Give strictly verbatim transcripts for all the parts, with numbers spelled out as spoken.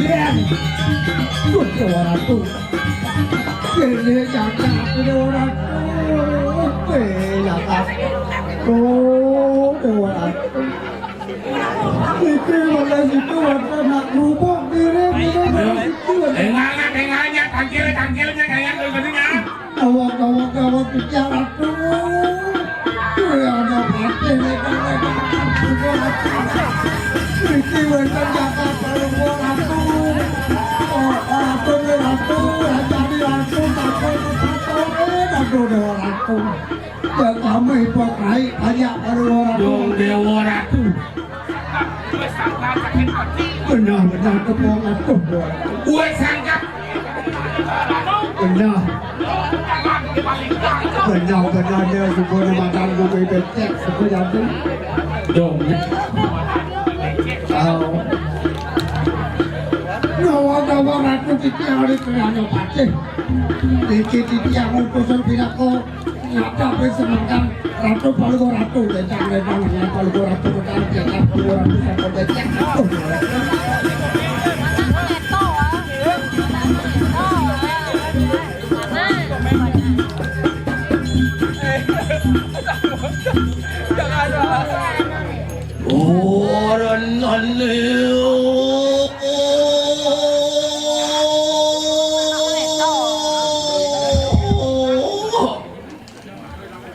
Yen. Duh, Dewa Ratu. Kene cacat, Dewa Ratu. Eh, cacat. Oh, Dewa Ratu. Iki mana situ, wonten nak kerupuk, ngirim, ngirim, mana situ, wonten. Tengahnya, tengahnya, tangkil, tangkilnya, kayak gini, ya. Gawat, gawat, gawat, Gusti Ratu. Kuwi ana patih, Gusti Ratu. Iki wonten jatah Palungguh Ratu. Oh, Ratu, Ratu, Ratu, Ratu, Ratu, Ratu, Ratu, Dewa Ratu. Ya, kami Pak Rai, banyak Palungguh Ratu. Dong Dewa Ratu. Benar-benar tepung atuh, Dewa Ratu. Gue sangka. Benar. Benar-benar dia suku ni makan gue becek, suku jantung. Dong. Tahu. Nyawa-nyawa Ratu Titi hari kerana patih. Titi-titi yang utusan pinako. Nyata pe semantan Ratu Palungguh Ratu, becak ledang dengan Palungguh Ratu, becak Palungguh Ratu, sama becak Ratu. Orang nane.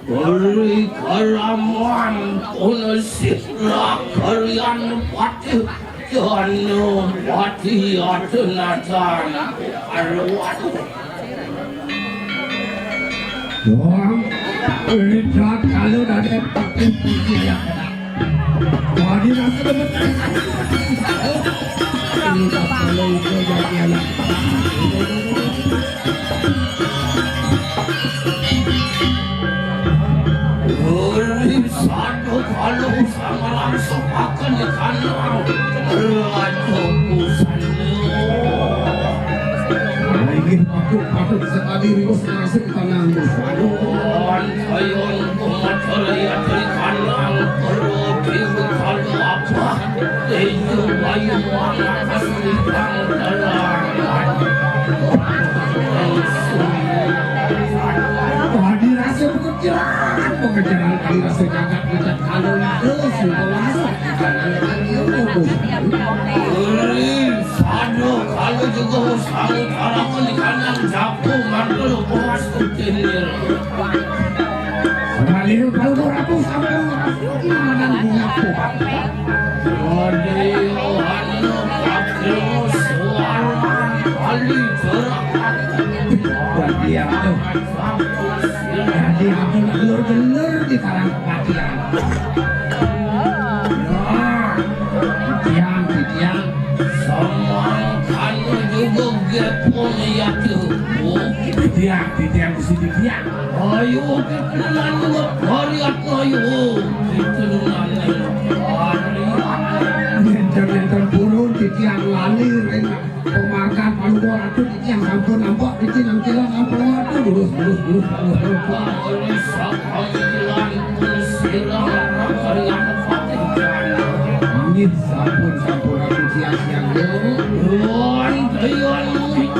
Beri karaman pun sira kalian patih jana patih adenatan arwah. Wong, ini jahat kalau ada patih puji ya. Wadi rasa demen. Ini tak boleh itu jadi anak. Uri satu kalau sama langsung akan dikanal. Raja pusatnya. Nah, ini patut-patut sekali riwes ngasih tanah. Aduh, Ayon kumaterya trikanang perlu dibuka apa? Tejo bayu mana kasih pangkalan. Wah, dirasa pengejaran, pengejaran kali rasa jagat, jagat kalau itu sih penguasa. Uri, sadu kalau juga usang utara kali kanang japu mantul puas tutinir. Kali kalau ratus sampai ratus ini menang bunga tuh. Uri, Yohana, Patrius, Warman, kali berat. Bagian tuh. Jadi aku gelur-gelur di karang kematian. Nah, titiang, titiang. Semangkana juga gepon ya tuh. Oh, titiang, titiang, di sini titiang. Ayo, kita nanya variat ayo. Kita nanya. Enten-enten purun titiang lali rena. Pemargan Palungguh Ratu niki yang sampun nampak niki nang kira nang Palungguh Ratu lurus, lurus, lurus, lurus, lurus. Inggih sampun, sampun Ratu siang-siang yo. Nuwun, nuwun, nuwun.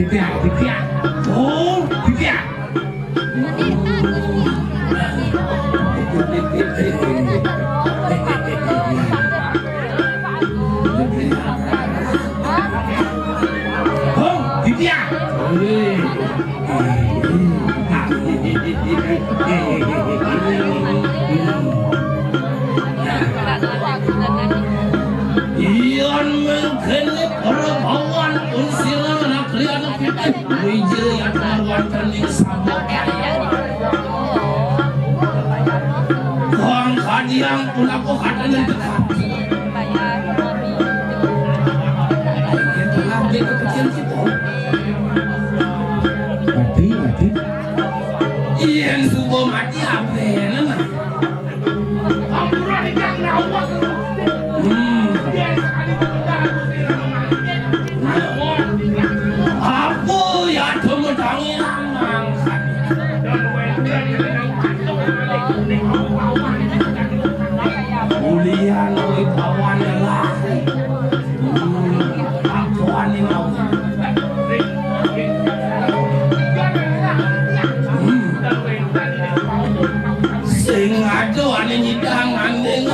Pipiak, pipiak. Oh, pipiak. Oh, pipiak. Yan mangkene para bawan unsira naklian kita wijaya kelawan kening sabda kaya. Kang kadiang punapa katene dekat. Telah dia kekecilan kita. Mati, mati. Yen suba mati, apa enak? Hmm. Apa ya, cuma tangian mangkat. Ulian oi bawane lah. Hmm. Apa ane mau? Hmm. Sing ada ane nyidang anding.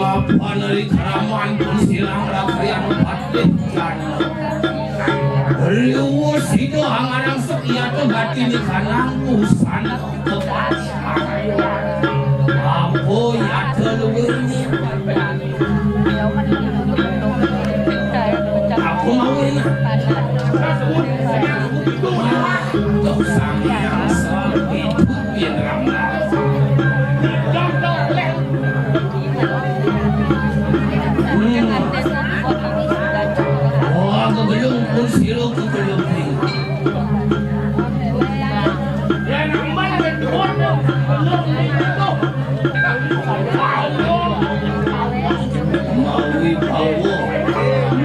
Mapan ri keraman pun silang rakyat patih jana. Riwus sida angarang sekiata gati ni kanang usan kepas. Apa ya teluwini? Aku mau enak. Tuh sang yang selalu itu yang ramah. Hmm. Wah, kebelung pun sira kebelung. Mawi bawa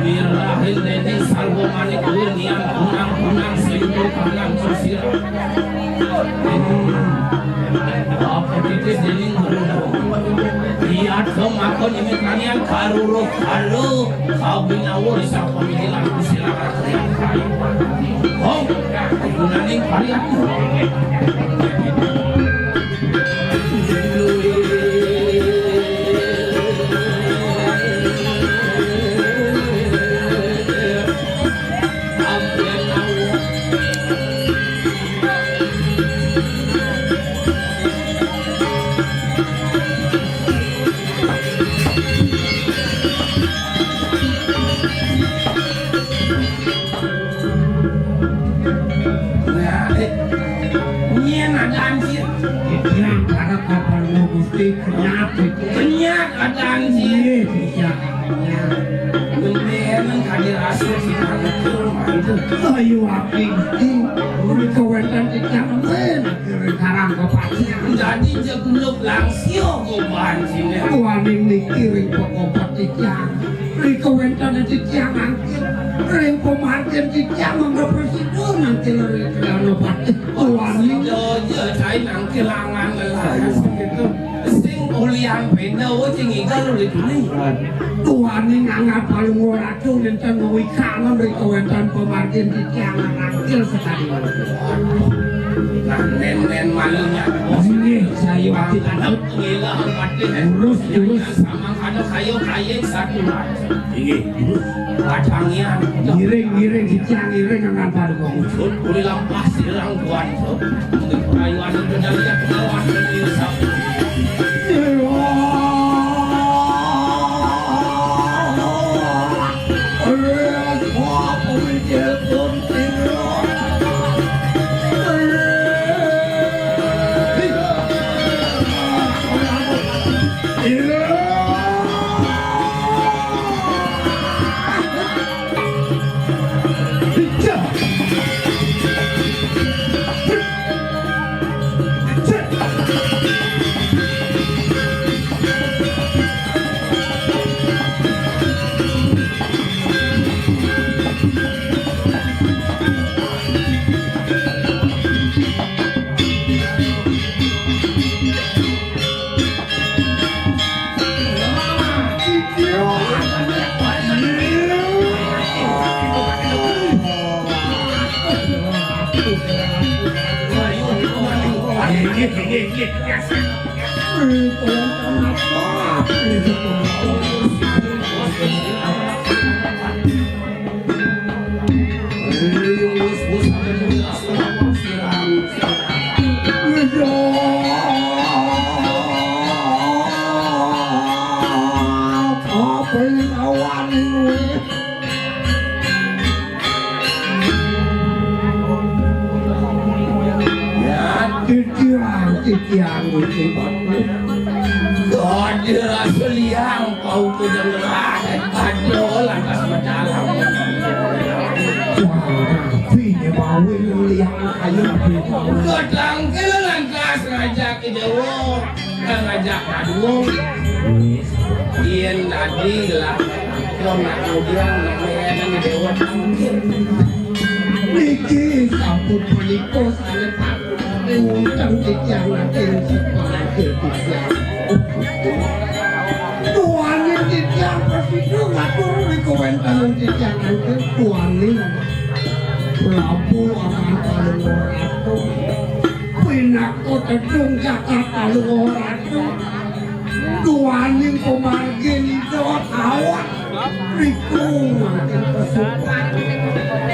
mirahin dene sarwa manik kuwi niang kunang-kunang sayuda kanang sesira. Hmm. Apa titis dening guru? Iya, maka nimitannya karuruh karuh. Kawinawa ri sampun ilang Gusti Ratu. Hong, gunaning pariatmu. Nah, eh, nyén ada anjir. Nyén ada kapal Gusti, kenyat. Kenyat ada anjir. Iya, bisa. Kenyat. Mendingan kadi rasul si Pangestu, itu. Ayo, api. Ini kawéntenan titiang, men. Karang kapatihan. Dadi jeblug langsio goban sini. Waning niki ring pakobet titiang. Ring kawéntenan titiang angkil. Ring pamargin titiang mangga prasida nangkil ring Trianopati. Waning. Dojo cai nangkil angan lelah. Ayo, gitu. Sing ulian pena, oh, sing igal ulit tuni. Tuaning angga palungguh ratu nénten ngawikanan ri kawéntenan pamargin titiang nangkil sakadi mangkin. Nah, nén-nén malunya. Inggih, saya wakil tanduk. Ngilah mati. Lurus, lurus. Samangkana kayo kayé satu. Inggih, lurus. Pacangian. Ngiring, ngiring, titiang ngiring angga palungguh. Sut, uli lampah sirang kuan, sut. Mungkin perayuan itu dari yang lawan dan insaf. Ya, titiang, titiang, Gusti Patih. Dadi rasa liang, kau tu jangan. Aduh, lantas mendalam. Wah, ini bau ini liang, ayo, ini bau. Godang kira lantas ngajak ke Jawa. Ngajak aduh. Yen tadi lah. Kemudian namanya dewa tangkil. Niki sampun punika sané patut. Unteng titiang aking sepahasil titiang. Tuaning titiang prasida ngatur rika wénten titiang aking tuaning Prabu Aman Palungguh Ratu. Pinaka tedung jagat Palungguh Ratu. Duaning pamargin Ida tawah. Riku mangkin kesupat.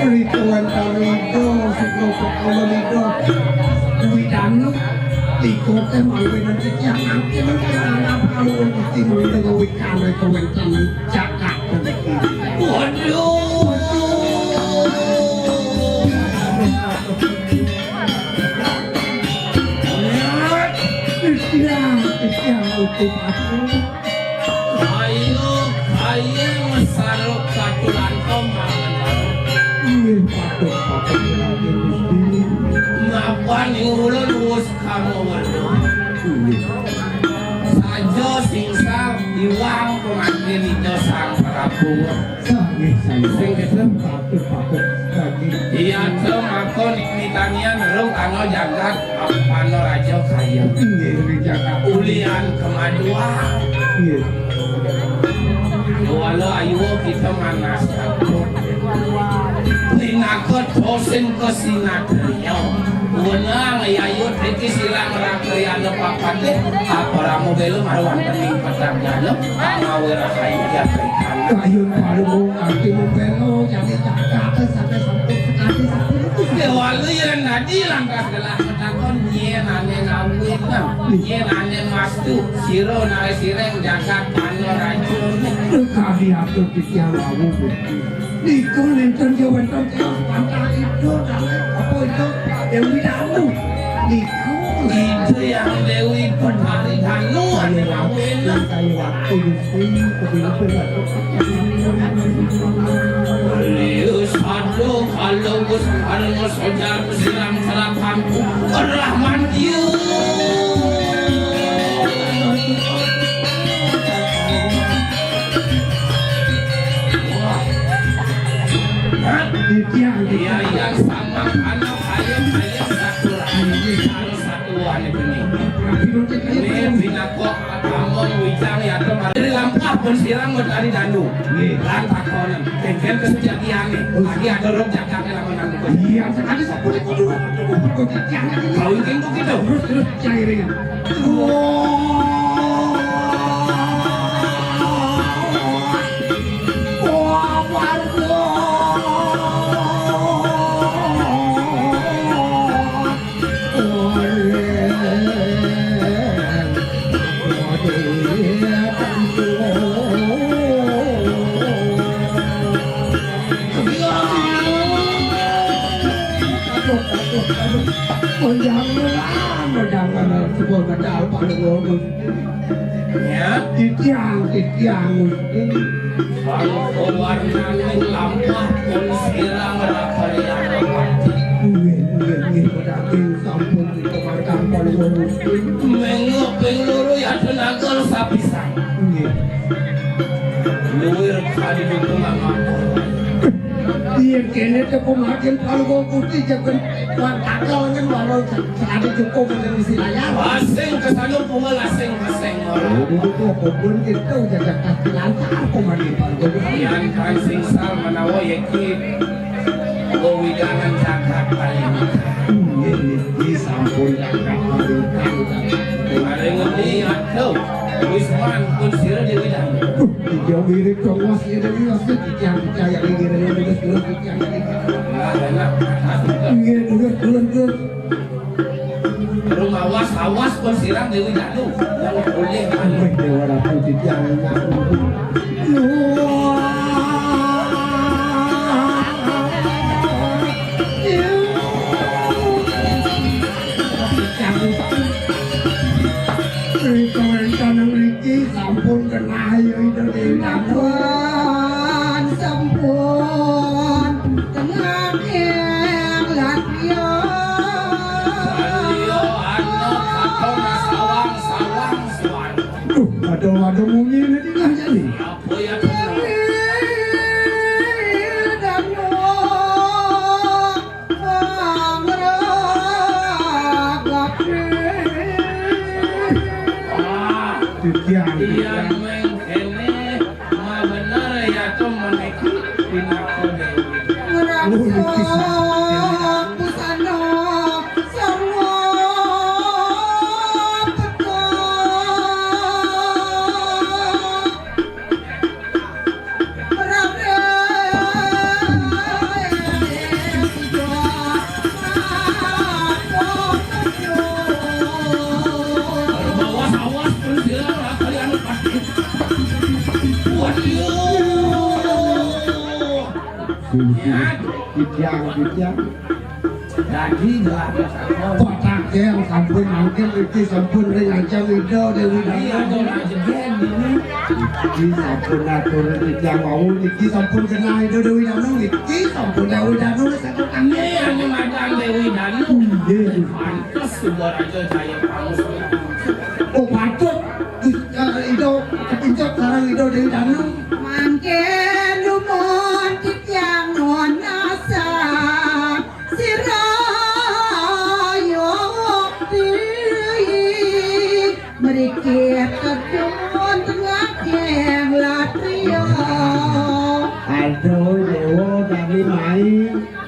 Riku antar Ida, Sukma Pakala Ida. Widana. Tiga teh mangkin titiang mangkin. Kenapa lu mesti mangkin ngawikane kewenten jagat niki? Waduh. Istilah, istilah utuh aku. Ayo, ayo, mesaruk katulan kau mangan. Inggih, patut, patut, Raden Gusti. Mapan ing ulun wus kamu weruh. Inggih. Saja singsal iwang pemangkin Ida Sang Prabu. Sanggih, sanggih. Sing gitu. Patut, patut. Sanggih. Iya, to mako nitanian rung ano jagat Panaraja kaya. Inggih, ring jagat. Ulian kemaduan. Inggih. Wala ayu kita manas takut. Pinaka dosin kesinatriya. Wenang yayu triki silang rakriana papatih. Apa ramu bela marwantening petang jana. Angawira kayu jatri. Kayun palu kanthi mupena jane cakate sampai sampun sekali sampun itu. Dewalu yen nadi lantas gelah metakon yen ane ngawin, yen ane mastu, sira nare sireng jagat Panaraja. Kadi atur titiang wau Gusti. Niku nenten ya wonten tiang pantah itu dalem apa itu Dewi Danu. Niku itu yang Dewi Petari Danu ane ngawin. Saya waktu Liu sadu kalau gus kalau sojar siram serapan rahman yu. Iya, iya, sama anak ayam ayam satu ayam satu anak ini. Ini binakok Amon wijang yatem ari lampah pun sirang matari danu. Nggih. Lan takonen, kengken kesejatiane. Lagi ada rong jagate lamun anu. Iya, sekali sepuluh kudu kudu kudu jagate. Kau ingkang begitu. Terus terus cairin. Ya, titiang, titiang, Gusti. Sang warnaning lampah pun sirang rakariana pati. Nggih, nggih, nggih, pedaging sampun ditemarkan paling Gusti. Mengko ping loro ya tenaga sapisan. Nggih. Luwir kadi dukungan apa? Iya, kene teko makin paling Gusti jagen wan takal ngen warung. Sekali cukup dengan isi layar. Asing kesana bunga asing asing. Duduk kok kebun gitu jaga kaki lantar kok mandi baru. Yang kan singsal menawa yeki. Wewidangan jagat paling. Ini Iki sampun jagat paringkang. Paring ngendi, aduh. Wisman pun sira Dewi Danu. Dia mirip dong, Mas, ya, Dewi, Mas, ya, titiang percaya, ini, ini, ini, ini, titiang, ini. Nah, enak. Iya, terus, terus, terus. Rumah awas, awas pun sirang Dewi Danu. Yang boleh, Mas. Wih, Dewa Ratu, titiang, ini, aku. Rika wénten mriki sampun genah ya Ida Dewi Danu. Sampun, sampun genah ing latria. Iya, ana katon sawang-sawang suara. Duh, ada-ada munyi ini tinggal jadi. Apa ya, Dewi Danu? Wah, titiang, titiang. Mengkene, ma bener ya to meniki pinaka Dewi. Oh, niki sah. Busana sarwa peteng. Titiang, titiang. Dadi gelah masalah. Patah yang sampun mangkin, iki sampun ring ancam Ida Dewi Danu. Iya, ada rajegan ini. Iki sampun atur titiang wau, iki sampun genah Ida Dewi Danu, iki sampun Dewi Danu, sampun. Ini anu madan Dewi Danu. Iya. Pantes suba Raja Jaya Pangus. Oh, patut. Ida, kepincut sareng Ida Dewi Danu. Mangkin dumun titiang nunas sira yukti. Mriki tedun tengah ing latria. Aduh, Dewa, kami mai.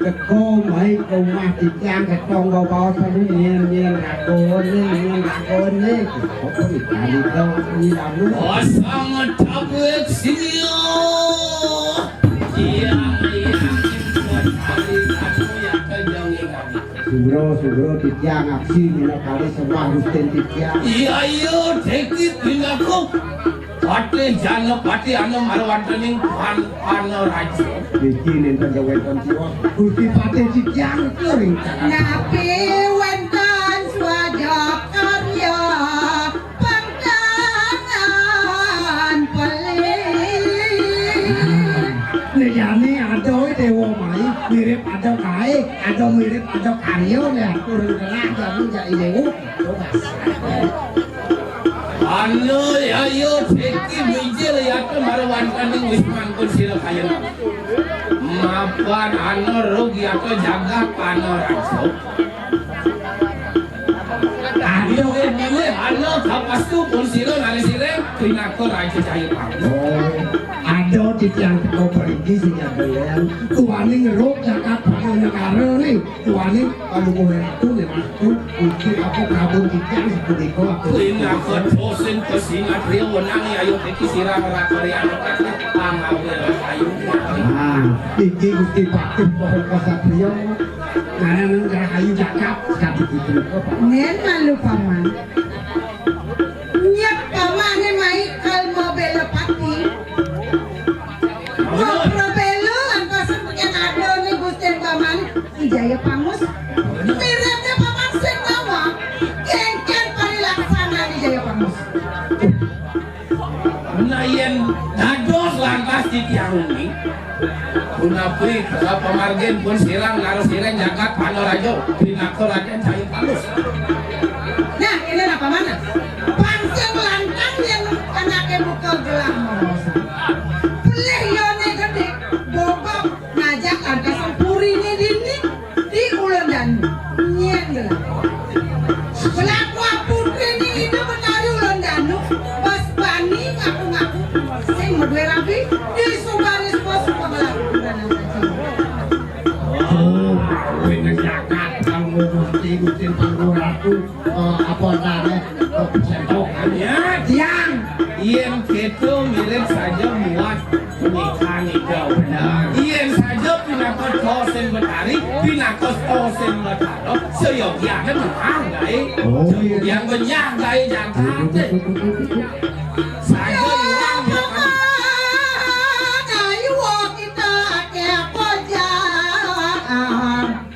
Teka mai ke omah titiang, ketong bawa sanu nyen-nyen ragone, nyen ragone. Apa ni kali to, ni lalu? Osang tabek silia. Iya, iya, kali kamu ya kejangi kami. Sugro, sugro titiang aksi mina kali sembah Gustin titiang. Iya, iya, tekit pindaku. Patih Janapati anu marwantening pan-, panaraja. Niki nénten wénten siwa. Gusti Patih titiang kuring. Napi wénten swaja karya pangtangan pelih. Nah, liyane ada Dewa Mai, mirip ada kae, ada mirip ada karya, nek atur kelak jane jak ilewu. Anu yayu teki mijil yata marwantaning wis mangkun sira kayana. Mapan anu rug yata jagat panaraja. Anu milih anu kapastu pun sira nari sira pinaka raja cahya panggung. Oh, ada titiang teka perigi sing nyampaian. Tuaning rug jagat panaraja ni. Tuaning Palungguh Ratu, Ratu, Gusti Prabu titiang sepunika aku. Pinaka dosen pesinatria wenang ayo iki sirah rakari anak pangawil rahayu. Ah, iki Gusti Patih Pohon Kesatria. Ngarang rahayu cakap sekali putrika. Ngen malu paman. Nyep pamane mai kalma bela pati. Ngopro bela lantas yang ada ni Gusten paman. Ijaya Pangus. Miripnya Paman Sendawa. Kengken parilaksana Ijaya Pangus. Nah, yen dados lantas titiang wengi, punapi kala pamargin pun sirang narus sireng jagat Panaraja, pinaka Raden Jaya Pangus. Nah, ini apa mana? Pangsing lantang yen anake buka gelah marosan. Pelih yone gedhe, bobab ngajak lantas purine dini. Di Ulun Danu, nyén gelah. Belaku putri ni Ida Betari Ulun Danu, bas bani ngaku-ngaku sing madué rabi, di subaris bos pemelaku. Oh, kowe nang jagat, kamu Ikutin panggung ratu, eh, apa namanya, eh, persentokan. Ya, tiang. Yén kéto mirip saja muat pernikahan itu. Benar. Yén saja pinaka tosin betari, pinaka tosin betara, seyogiané benar gaé. Oh, iya. Yang benyah gaé jagaté. Saja ilang ya kan. Ayo kita aké pojaan.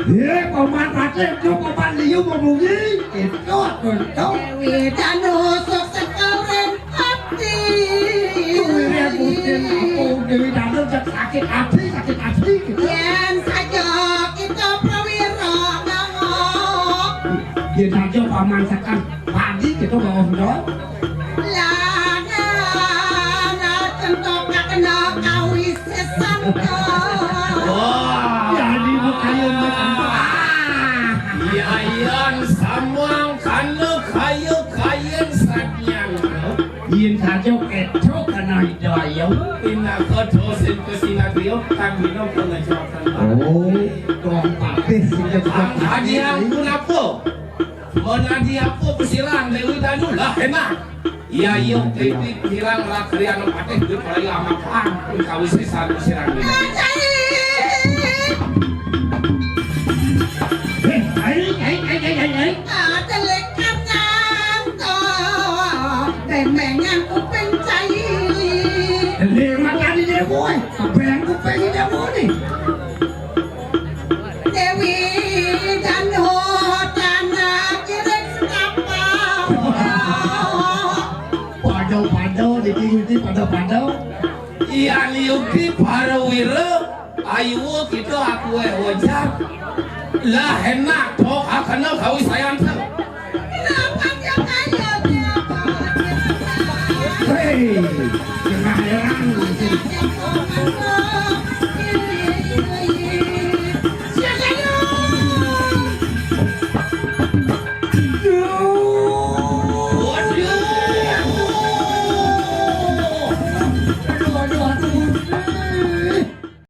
Yé, Paman Patih, yo Paman Liu memungi. Itu, itu, itu. Dewi Danu sukses keren hati. Kuwi ya mungkin apa Dewi Danu jek sakit hati, sakit hati gitu. Yén saja kita prawira ngawak. Yén saja Paman Sekar padi gitu bawa dong. Langan, tentu kakena kawisésan. Wah. Jadi bukayun macam apa? Yayan samang kana kaya kayen satyan. Yén saja kéto kana hidaya. Pinaka dosin kesinatrio kang bina pangajawatan. Oh, kong patih sing Ang hadiah pun apa? Menadi apa pesirang Dewi Danu lah enak. Ya iya kritik kirang rakrian patih di peraya amapan kawisésan pesirang ini. Hei, hei, hei, hei, hei, hei, hei. Ada lekar nyanto. Demengan kuping cai. Demengan tadi dia boy. Beng kuping dia boy. Dewi Danu tanah kiring sekapak. Pada-pada dikiruti pada-pada. Iya liuti para wira ayu kita aku eh wajar. Lah enak tok akana kawi sayang. Kenapa tiap kali ada apa? Hei, kena heran.